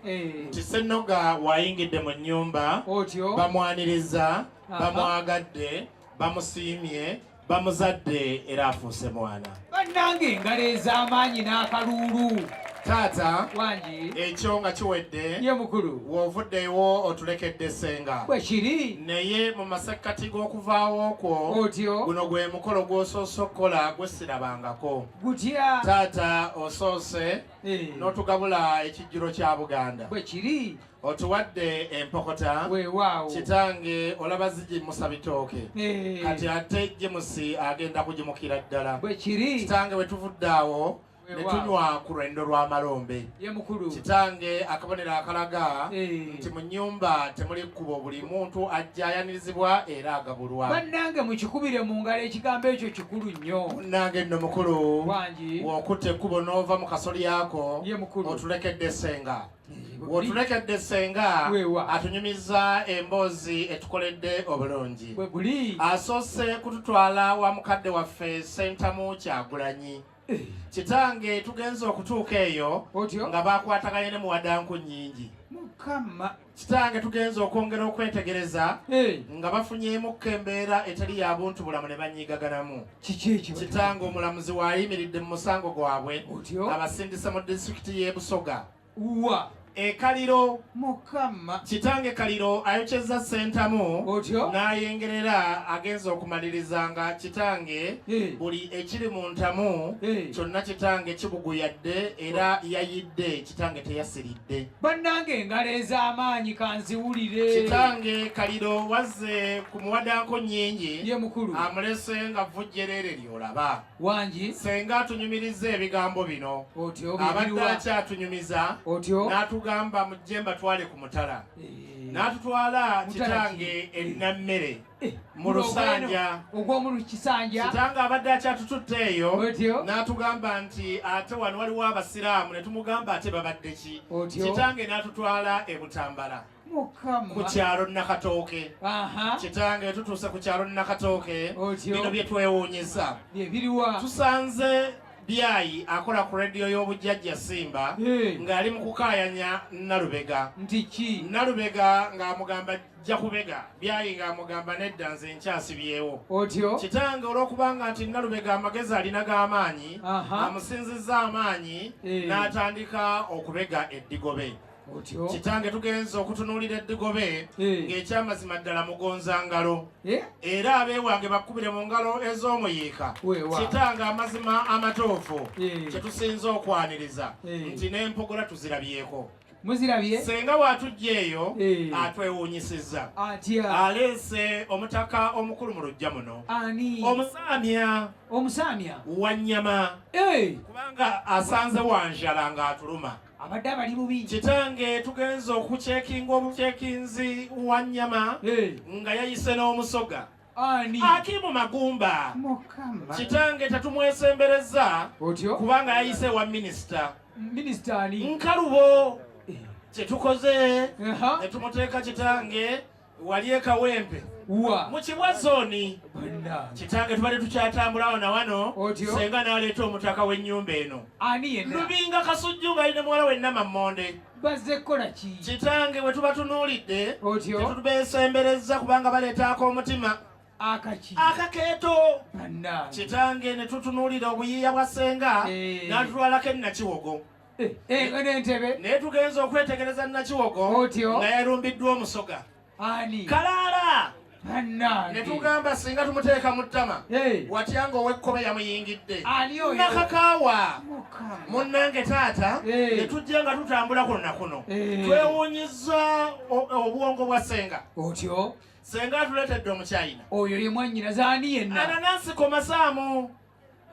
Nti Ssennoga wayingidde mu nnyumba, Otyo. bamwaniriza, bamwagadde, bamusiimye, bamuzadde, era afuuse mwana. Bannange, engalo ez'amaanyi n'akaluulu. Taata. Wangi. Ekyo nga kiwedde, Ye mukulu. W'ovuddeyo otulekedde ssenga. Bwe kiri. Naye mu masekkati g'okuvaawo kwo, Guno gwe mukolo gw'osoose okukola gwe sirabangako. Gutya? Taata, osoose n'otugabula ekijjulo kya Buganda. Bwe kiri. Otuwadde empokota. Weewaawo. Kitange, olaba zigimusa bitooke. Kati ate James agenda kugimukira ddala. Bwe kiri. Kitange, we tuvudde awo ne tunywa ku lwendo lw'amalombe. Ye mukulu. Kitange, akabonero akalaga nti mu nnyumba temuli kkubo, buli muntu ajja ayanirizibwa era agabulwa. Bannange, mukikubire mu ngalo, ekigambo ekyo kikulu nnyo. Munnange nno mukulu, Wangi. W'okutta ekkubo n'ova mu kasolyako, Ye mukulu. otulekedde ssenga. Bwe guli. W'otulekedde ssenga, Weewa. atunyumiza emboozi etukoledde obulungi. Bwe guli. Asoose kututwala wa mukadde waffe Sentamu Kyagulanyi. Kitange, tugenze okutuuka eyo Otyo. nga bakwataganye ne muwadanku nnyingi. Mukama. Kitange, tugenze okwongera okwetegereza nga bafunyeemukko embeera etali ya buntu bulamu ne banyiigaganamu. Kiki ekyo? Kitange, omulamuzi waayimiridde mu musango gwabwe, Otyo. abasindise mu disitulikiti y'e Busoga, Wa? Ekaliro. Mukama. Kitange, Kaliro ayokyezza Sentamu Otyo. n'ayengerera, agenza okumaliriza nga kitange buli ekiri mu ntamu kyonna, kitange, kibuguyadde era yayidde. Kitange, teyasiridde. Bannange, engalo ez'amaanyi kanziwulire. Kitange, Kaliro wazze ku muwadanko nnyingi, Ye mukulu. amulese nga vujjereere lyolaba. Wangi. Senga atunyumiriza ebigambo bino. Otyo. Abadde Bibiriwa? akyatunyumiza, Otyo. n'atugamba, "Mujje mbatwale ku mutala." N'atutwala, Mutala kitange, ki? Enammere mu Guno Lusanja. Ogw'omu Kisanja. Kitange, abadde akyatututte eyo, Otyo. n'atugamba nti ate wano waliwo abasiraamu, ne tumugamba ate babadde ki? Otyo. Kitange, n'atutwala e Butambala Mukama. ku kyalo Nakatooke. Kitange, tutuuse ku kyalo Nakatooke, Otyo. bino bye twewuunyisa. Bye biriwa? Tusanze Byayi akola ku rediyo y'obujjajja Simba ng'ali mu kukaayanya Nalubega. Nti ki? Nalubega ng'amugamba, "Jja kubega." Byayi ng'amugamba, "Nedda, nze nkyasibyewo." Otyo. Kitange, olw'okubanga nti Nalubega amagezi alina g'amaanyi, amusinzizza amaanyi n'atandika okubega eddigobe. Otyo. Kitange, tugenze okutunuulira eddigobe ng'ekyamazima ddala mugonza ngalo. Era abeewange bakkubire mu ngalo ez'omuyiika. Weewa. Kitange, amazima amatuufu, kye tusinza okwaniriza nti n'empogola tuzirabyeko. Muzirabye. Senga bw'atujja eyo, atwewuunyisizza. Atya? Aleese omutaka omukulu mu luggya muno, Ani? Omusaamya. Omusaamya. Wanyama, kubanga asanze wanjala ng'atuluma. Abadde abali bubi. Kitange, tugenze okucekinga obucekinzi Wanyama nga yayise n'omusoga. Ani? Akimu Magumba. Mukama. Kitange, tetumwesembereza Otyo. kubanga yayise wa minisita. Minisita ani? Nkalubo. Kyetukoze, ne tumuteeka, kitange, wali ekawempe Wa? mu Kibwa Zone. Bannange. Kitange, tubadde tukyatambulawo na wano, Otyo. senga n'aleeta omutaka w'ennyumba eno, Ani yenna? Lubinga Kasujju, ng'alina muwala we Namammonde. Bazze kukola ki? Kitange, bwe tuba tunuulidde, Otyo. tetubeesemberezza kubanga baleetaako omutima. Akaki? Akakeeto. Bannange. Kitange, ne tutunuulira obuyiiya bwa ssenga, n'atutwalako ennakiwogo. N'entebe. Naye tugenza okwetegereza Nakiwogo Otyo. nga yalumbiddwa omusoga. Ani? Kalaala. Bannange. Ne tugamba singa tumuteeka mu ttama, watya nga ow'ekkobe yamuyingidde? Ani oyo? Nakakaawa. Mukama. Munnange taata, ne tujja nga tutambula kuno na kuno, twewuunyiza obwongo bwa ssenga. Otyo. Senga atuleetedde omukyayina. Oyo ye mwannyinaze ani yenna? Ananasi komasaamu.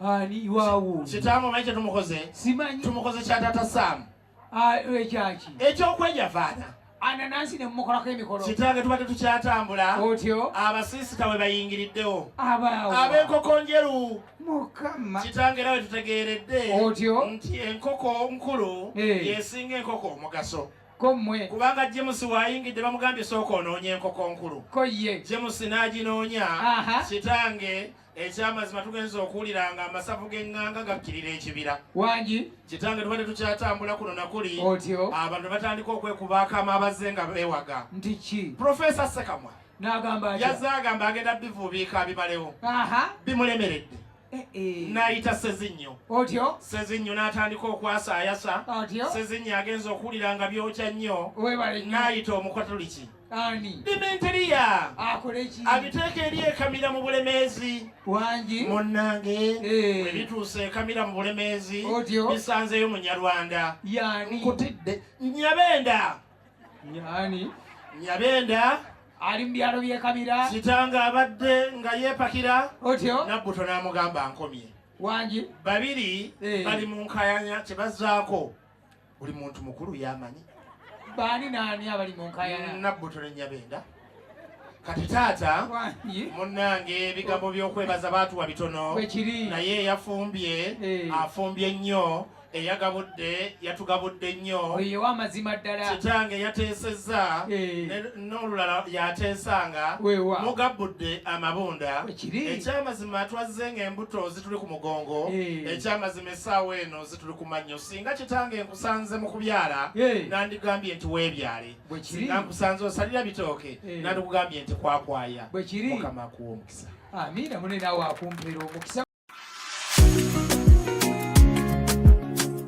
Ani waawo? Kitaamu, omanyi kye tumukoze? Simanyi. Tumukoze kya taata Saamu. Ah, ekyaki? Ekyokwejavaana. Ananasi ne mumukolako emikolo. Kitange, tubadde tukyatambula, Otyo. abasiisita we bayingiriddewo, Abaawo? ab'enkoko njeru. Mukama. Kitange, era we tutegeeredde Otyo. nti enkoko nkulu yesinga enkoko omugaso, Ko mmwe. kubanga James waayingidde bamugambye, "Sooka onoonya enkoko nkulu." Ko ye. James n'aginoonya. Kitange, Ekyamazima tugenza okuwulira nga amasavu g'eŋŋanga gakkirira ekibira. Wangi. Kitange tubadde tukyatambula kuno nakuli. Otyo. Abantu batandika okwekuba akama abazze nga beewaga. Nti ki? Profesa Ssekamwa. N'agamba atya? Yazze agamba agenda bivuubiika abimalewo. Aha. Bimulemeredde. Eh, eh. N'ayita Ssezinnyo. Otyo. Ssezinnyo n'atandika okwasaayasa. Otyo. Ssezinnyo agenza okuwulira nga byokya nnyo. Weebale nnyo. N'ayita Omukatoliki. Ani? Diminteriya. Akole ki? Abiteeka eri ekamira mu Bulemeezi. Wangi. Munnange. Eh. Bwe bituuse ekamira mu Bulemeezi. Otyo. Bisanzeeyo Munyarwanda. Yani? Nkutidde. Nyabenda. Yani? Nyabenda. Ali mu byalo by'e Kamira. Kitange abadde nga yeepakira. Otyo. Nabbuto n'amugamba nkomye. Wangi. Babiri Eh. bali mu nkayanya kye bazzaako. Buli muntu mukulu yamanyi. Baani naani abali mu nkayana? Nabbuto ne Nyabenda. Kati taata Wangi. munnange ebigambo by'okwebaza baatuwa bitono. Bwe kiri. Naye eyafumbye Eh. afumbye nnyo, eyagabudde yatugabudde nnyo. Oyo w'amazima ddala. Kitange yateesezza Eh. n'olulala yateesanga. Weewa. Mugabbudde amabunda. Bwe kiri. Ekyamazima twazze ng'embuto zituli ku mugongo. Eh. Ekyamazima essaawa eno zituli ku mannyo. Singa kitange nkusanze mu kubyala, Eh. nandigambye nti weebyale. Bwe kiri. Singa nkusanze osalira bitooke, Eh. nandikugambye nti kwakwaya. Bwe kiri. Mukama akuwa omukisa. Amiina, munene awo akumpeera omukisa.